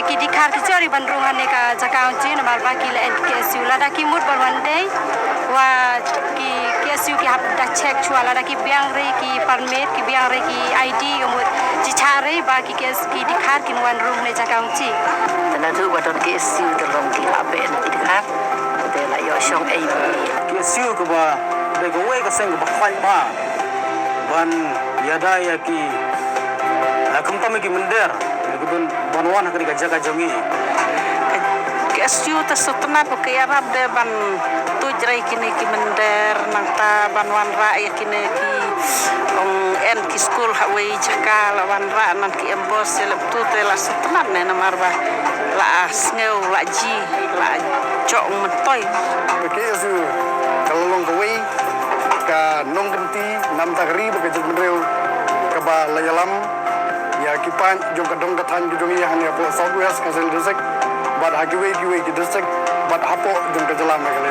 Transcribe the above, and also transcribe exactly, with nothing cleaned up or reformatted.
Ki dkhar ki shah ri ban rung hangne ka jaka u chi namar ba ki la en ki K S U lada ki mut ban wan dei. Wa ki K S U ki hap da check shuwa lada ki biang re ki permit, ki biang re ki I D, ka mut chi shah re ba ki K S U ki dkhar kin wan rung ne jaka u chi. Te naduh ba don K S U te long ki la peit na ki dkhar. Te la ïoh shong ei. K S U kaba dei kawei ka seng kaba khlaiñ bha ban ïada ïa ki, ah, khamtam ïa ki mynder, ïa ki ban, ban wan ha kane ka jaka jong ngi. Ka K S U te sngewtynnat ba ka ïarap de ban tuid rei kine ki mynder, nangta ban wanrah ïa kine ki, ong, en ki skul ha wei jaka la wanrah, nang ki MBOSE, ïa lem tu te la sngewtynnat ne namar ba la sngew la ji la jong myntoi. Ka K S U ka la long kawei ka nongkynti namar ka ri bad ka jaitbynriew kaba la ïalam ïa ki paid jong ka dong ka thaiñ ka jong ngi hangne hapoh South West Khasi Hills District bad ha kiwei kiwei ki district bad hapoh jong ka jylla Meghalaya.